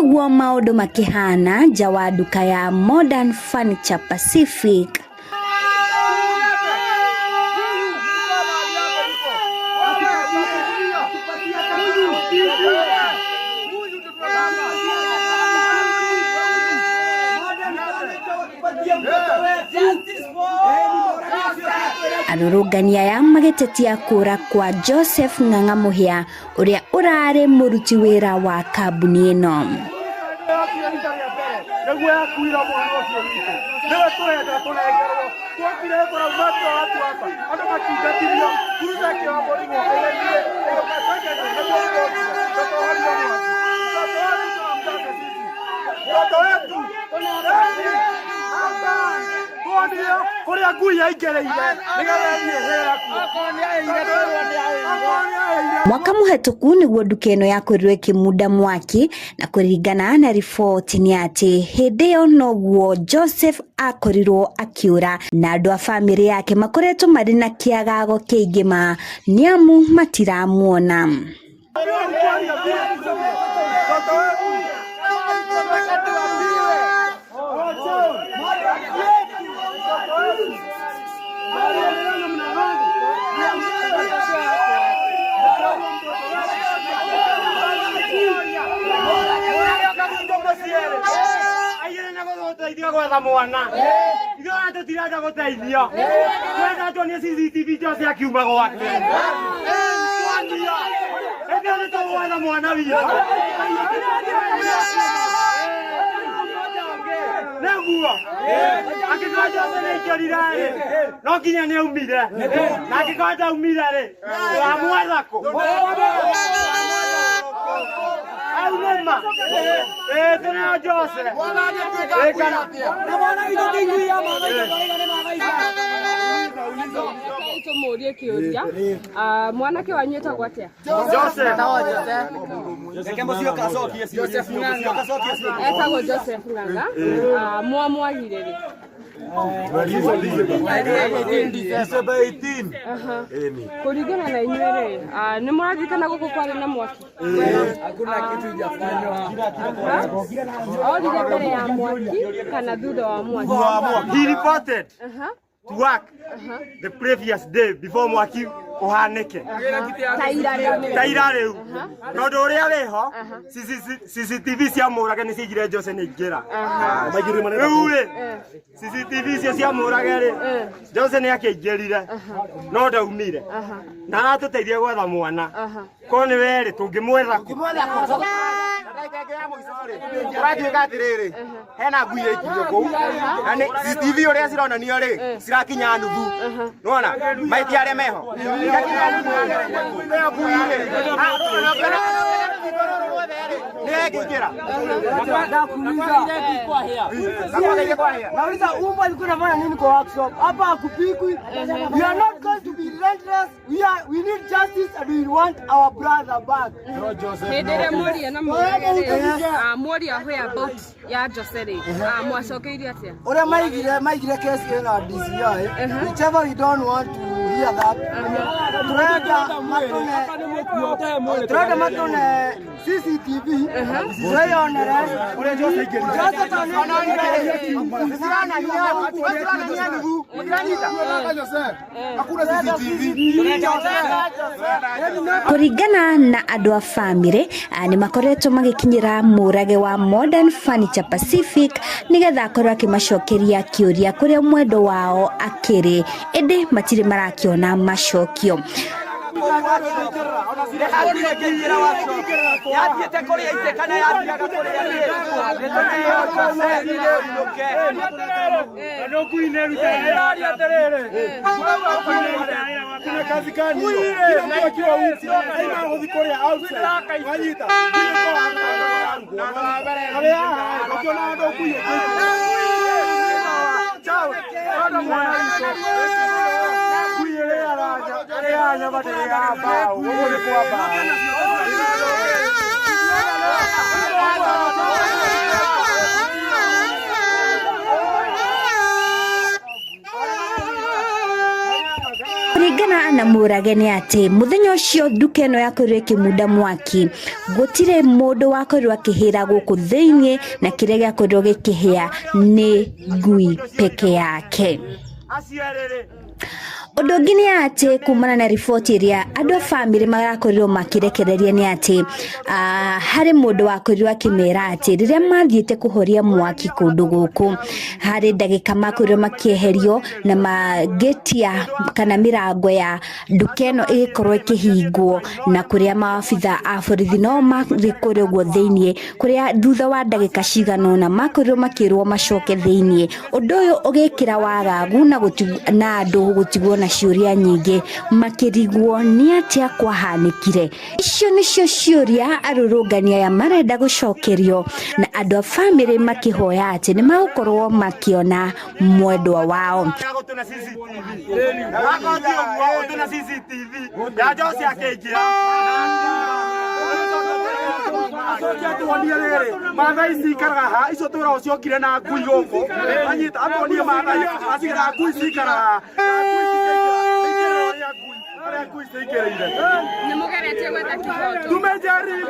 Nĩguo maũndũ makĩhana nja wa nduka ya Modern Furniture Pacific. Arũrũngani aya magĩtetia kũra kwa Joseph Ng'ang'a Mũhĩa ũrĩa ũrarĩ mũruti wĩra wa kambuni ĩno. Nĩguo yakuira mwana ũcio witũ nĩwe tũrenda tũnengerwo twokire tũrauma watu hapa andũ makingatithio kuruta kĩombo iguoka-inĩ mtoto wetu tuonire kũrĩa ngui yaingĩrĩire nĩgetha ĩthiĩ hĩra kuo. Mwaka mũhetũku nĩguo nduka ĩno yakorirwo ĩkĩmunda mwaki na kũringana na riboti nĩ atĩ hĩndĩ ĩyo noguo Joseph akorirwo akĩũra na andũ a bamĩrĩ yake makoretwo marĩ na kĩagago kĩingĩ ma nĩamu matiramuona. Teithia gwetha mwana ithuĩ ona tũtirenda gũteithio twenda tuonie CCTV Jose akiuma gwake hĩndĩ ĩyo nĩtũgwetha mwana witũ nĩguo angĩkorwo Jose nĩaingĩrire rĩ no nginya nĩaumire na angĩkorwo ndaumire rĩ twamwetha kũ au nĩma ĩĩ tũneo Jose Ĩĩ kana Tũmũrie kĩũria. Ah, mwanake wanyu etagwo atĩa? Jose Etagwo Joseph Ng'ang'a. Ah, mwamwagire rĩ? Aha. Kũringana na inyuĩ rĩ, ah, nĩ mũraririkana gũkũ kwarĩ na mwaki? Aha. Orire mbere ya mwaki kana thutha wa mwaki? He reported Aha. to work the previous day before mwaki uhanĩke. Ta ira rĩu nĩ. Ta ira rĩu tondũ ũrĩa wĩho CCTV cia Mũrage nĩ ciaigire Jose nĩ aingĩra rĩu rĩ CCTV icio cia Mũrage rĩ Jose nĩ akĩingĩrire no ndaumire na aratũteithia gwetha mwana ko nĩ werĩ tũngĩmwetha kũ? Kũratuĩka atĩrĩrĩ hena ngui ĩikirio kũu na nĩ CCTV ũrĩa cironanio rĩ cirakinya nuthu nĩwona maiti arĩa meho irakinya nuthu ĩyo ngui rĩ nĩ ĩngĩingĩra. Nauliza umbwa ilikuwa inafanya nini kwa workshop? Hapa hakupikwi. We are not going to be relentless. We need justice and we want our brother back. Hĩndĩ ĩrĩa mworia na Mũrage rĩ, ah, mworia whereabout ya Jose rĩ, ah, mwacokeirie atĩa? Ũrĩa maigire case ĩno DCI, whichever we don't want to hear that. Turenda matune CCTV tweyonere Ũrĩa Jose aingĩrire. Jose tondũ Cironania nuthu mũtiranyita. Kũringana na andũ a bamĩrĩ nĩ makoretwo magĩkinyĩra mũrage wa Modern Furniture Pacific nĩgetha akorwo akĩmacokeria kĩũria kũrĩa mwendo wao akĩrĩ ĩndĩ matirĩ marakĩona macokio. Yathiĩte kũrĩa itĩ kana yathiaga kũrĩa Kuna kazi gani hiyo? Kila mtu akiwa huku aima gũthiĩ kũrĩa outside wanyita harĩa haha ũkĩona andũ ngui ngui ĩrĩa ĩrĩa nyama ndĩrĩaga mbaũ ũguo nĩ kwa mbaũ. Kũringana na Mũrage nĩ atĩ mũthenya ũcio nduka ĩno yakorirwo ĩkĩmunda mwaki, gũtirĩ mũndũ wakorirwo akĩhĩra gũkũ thĩinĩ, na kĩrĩa gĩakorirwo gĩkĩhĩa nĩ ngui peke yake. Acio erĩ rĩ. Ũndũ ũngĩ nĩ atĩ kumana na riboti ĩrĩa andũ a bamĩrĩ marakorirwo makĩrekereria nĩ atĩ harĩ mũndũ wakorirwo akĩmera atĩ rĩrĩa mathiĩte kũhoria mwaki kũndũ gũkũ, harĩ ndagĩka makorirwo makĩeherio na magĩtia kana mĩrango ya nduka ĩno ĩgĩkorwo ĩkĩhingwo, na kũrĩa maabitha a borithi no marĩ kũrĩa ũguo thĩiniĩ, kũrĩa thutha wa ndagĩka cigana ũna makorirwo makĩrwo macoke thĩiniĩ. Ũndũ ũyũ ũgĩkĩra wagagu na na andũ gũtigwo na ciũria nyingĩ, makĩrigwo nĩ atĩa kwahanĩkire. Icio nĩcio ciũria arũrũngani aya marenda gũcokerio, na andũ a bamĩrĩ makĩhoya atĩ nĩ magũkorwo makĩona mwendwa wao. Gũtũ na CCTV. Wakoti ũguo gũtũ na CCTV. Ya Jose akĩingĩra. Acoke atuonie rĩrĩ mathai cikaraga ha, icio twĩragwo ciokire na ngui gũkũ, anyita atuonie mathai acigara ngui cikaraga ha, na ngui cikaingĩra ũrĩa ngui ũrĩa ngui cingĩrĩire. Nĩ mũgeretie gwetha kĩhoto? Tumejaribu,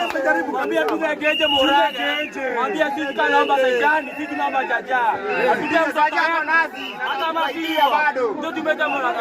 tumejaribu. Mwambie tuzengeje Murage. Mwambie sisi tunaomba saidani, sisi tunaomba jaja. Atupe Jaja ako nazi. Hata Tusaidia bado. Ndio tumeja Murage.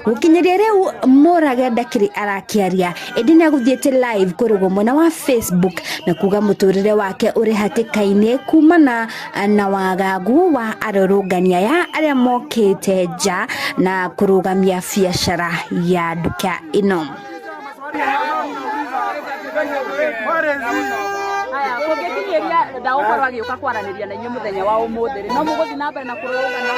Gũkinyĩria rĩu Mũrage ndakĩrĩ arakĩaria, ĩndĩ nĩ agũthiĩte live kũrĩgwo mwena wa Facebook na kuga mũtũrĩre wake ũrĩ hatĩka-inĩ kumana na wagagu wa arũrũngani aya arĩa mokĩte nja na kũrũgamia biacara ya nduka ĩno. Aya, kũngĩkinyĩria ndagũkorwo agĩũka kwaranĩria na inyuĩ mũthenya wa ũmũthĩ rĩ, no mũgũthiĩ na mbere na kũrũrũngana?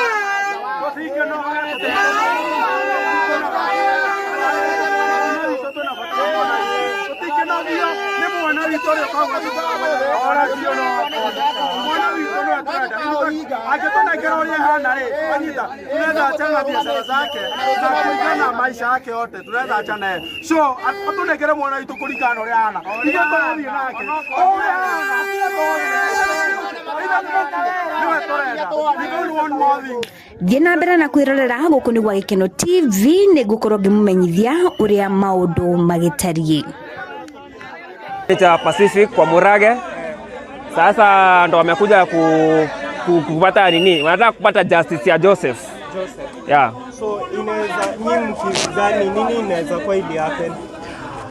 Tũtingĩnogio nĩ mwana witũ ũrĩa ũkoragwo mwana witũ nĩwe tũrenda, angĩtũnengera ũrĩa ahana rĩ, anyita tunaweza achana na biashara zake na kũigana maisha yake yote, tunaweza achana naye, so atũnengere mwana witũ kũringana na ũrĩa ahana, ithuĩ tũrathiĩ nake o ũrĩa ahana, nĩwe tũrenda. We don't want more things. Thiĩ na mbere na kwĩrorera gũkũ nĩ gwa Gĩkeno TV, nĩ ngũkorwo ngĩmũmenyithia ũrĩa maũndũ magĩtariĩ. Cha Pacific kwa Murage. Sasa ndo wamekuja kupata nini? Wanataka kupata justice ya Joseph. Yeah. So inaweza nyinyi mkidhani nini inaweza kuwa ili happen?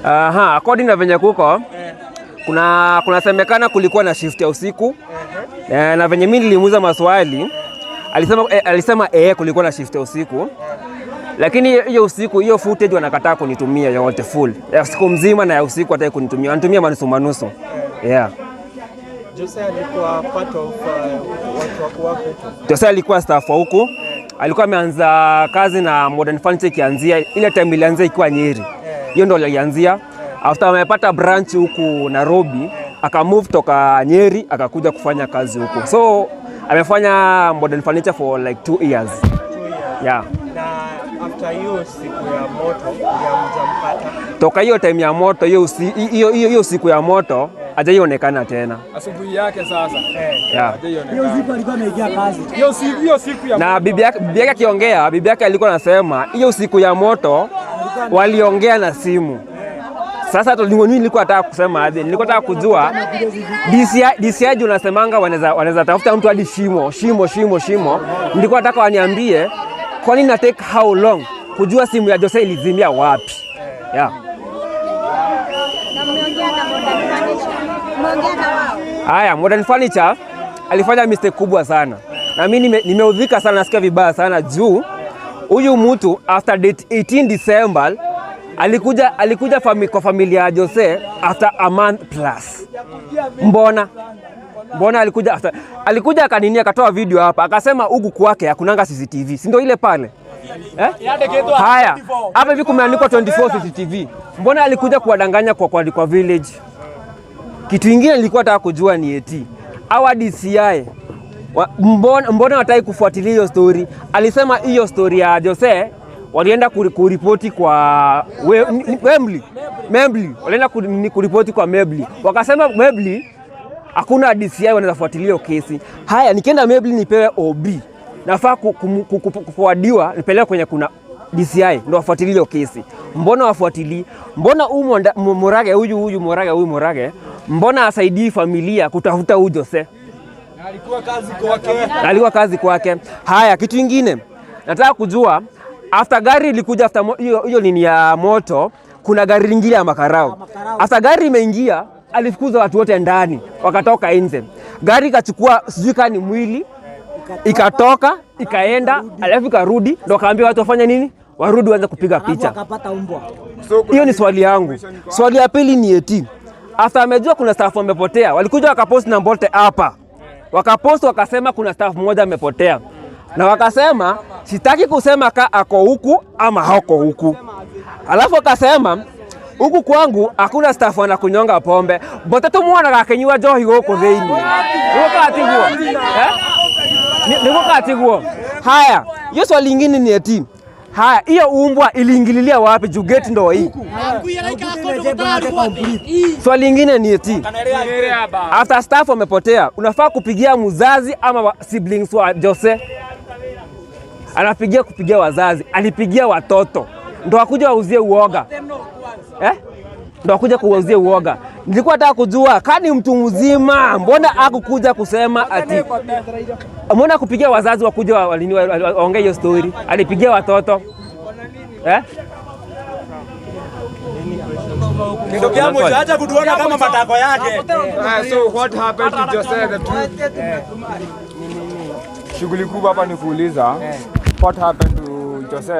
Aha, according na venye kuko kunasemekana kulikuwa na shift ya usiku. Na venye mimi nilimuuliza maswali, alisema kulikuwa na shift ya usiku. Lakini hiyo usiku hiyo footage wanakataa kunitumia yote full. Ya siku mzima na ya usiku hataki kunitumia. Wanatumia manusu manusu. Yeah. Jose alikuwa part of watu wa kuwako. Jose alikuwa staff wa huku. Alikuwa ameanza kazi na Modern Furniture ikianzia ile time ilianzia ikiwa Nyeri. Hiyo ndio alianzia. After amepata branch huku Nairobi, akamove toka Nyeri akakuja kufanya kazi huku. So amefanya Modern Furniture for like 2 years. 2 years. Yeah. Na after hiyo siku ya moto ndio hamjampata. Toka hiyo time ya moto, hiyo siku ya moto hajaionekana tena. Asubuhi yake sasa. Yeah. Hiyo siku alikuwa ameingia kazi. Hiyo siku ya Na bibi yake akiongea, bibi yake alikuwa anasema hiyo siku ya moto waliongea na simu. Sasa nilikuwa nataka kusema aje, nilikuwa nataka kujua DCI unasemanga wanaweza tafuta mtu hadi shimo. Nilikuwa nataka waniambie kwa nini na take how long kujua simu ya Jose ilizimia wapi. Yeah. Haya, Modern Furniture alifanya mistake kubwa sana. Na mimi nimeudhika sana, nasikia vibaya sana juu Huyu mtu after date 18 December alikuja kwa familia ya Jose after a month plus. Mbona alikuja after, alikuja akanini, akatoa video hapa akasema huku kwake hakunanga CCTV, si ndio ile pale eh? Haya, hapa hivi kumeandikwa 24 CCTV. Mbona alikuja kuwadanganya kwa village? Kitu ingine nilikuwa nataka kujua ni eti our DCI mbona wataki kufuatilia hiyo story? Alisema hiyo story ya Jose walienda kuripoti kwa Wembley. Membli walienda kuripoti kwa Membli, wakasema Membli hakuna DCI wanaweza fuatilia hiyo kesi. Haya, nikienda Membli nipewe OB, nafaa kuforwardiwa nipelekwe kwenye kuna DCI ndo wafuatilie hiyo kesi. Mbona wafuatilii? Mbona huyu Murage huyu Murage huyu Murage mbona asaidii familia kutafuta huyu Jose? Alikuwa kazi kwake. Haya, kitu ingine nataka kujua, after gari ilikuja after hiyo nini ya moto, kuna gari lingine ya makarao. After gari imeingia, alifukuza watu wote ndani, wakatoka nje. Gari ikachukua sijui kama ni mwili, ikatoka ikaenda, alafu ikarudi, ndo akaambia watu wafanye nini, warudi waanze kupiga picha. Hiyo ni swali yangu. Swali ya pili ni eti after amejua kuna staff wamepotea, walikuja wakapost na Mbote hapa, wakapost wakasema kuna staff mmoja amepotea, na wakasema sitaki kusema ka ako huku ama hako huku, alafu wakasema huku kwangu hakuna staff anakunyonga pombe, Mbote tumuonaga akinyua njohi guku thiini. Niguo katiguo eh? Niguo katiguo. Haya, hiyo swali lingine ni eti haya, hiyo umbwa iliingililia wapi juu gate ndo hii? Swali lingine ni eti after staff wamepotea, unafaa kupigia mzazi ama siblings wa Jose? Anapigia kupigia wazazi, alipigia watoto ndo akuja wauzie uoga eh? Ndo akuja kuwauzia uoga. Nilikuwa nataka kujua kani mtu mzima, mbona hakukuja kusema ati, mbona kupigia wazazi wakuja waongee hiyo story? Alipigia watoto eh? Acha kutuona kama matako yake. So what happened to Jose, the truth? Shughuli kubwa hapa ni kuuliza what happened to Jose.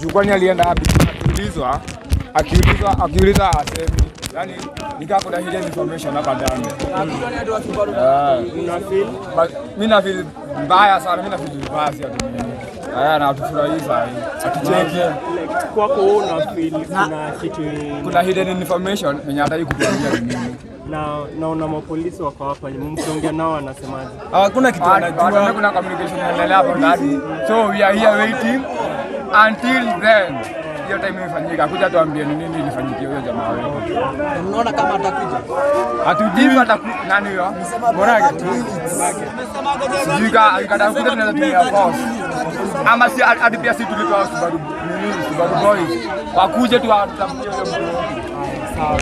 Juu kwani alienda wapi? Akiulizwa, akiulizwa, akiuliza asemi. Yaani nikaa kuna hidden information hapa ndani. But mimi na feel mbaya sana, mimi na feel vibaya si ati nini. Na hatufurahii saa hii. Hatucheki. Kwako wewe una feel kuna kitu Kuna hidden information yenye hataki kutuambia ni nini. Na una mapolisi wako hapa, mkiongea nao wanasemaje? Hakuna kitu wanajua. Kuna communication inaendelea hapo ndani. So we are here waiting until then. Hiyo time imefanyika. Kuja tuambie ni nini ilifanyikia huyo jamaa wetu. Mnaona kama atakuja? Hatujui nani huyo? Murage. Sijui kama akikataa kuja tunaweza tumia force. Ama si hadi pia si tulipewa Subaru nini, Subaru Boys. Wakuje tu watafutie huyo mtu. Sawa.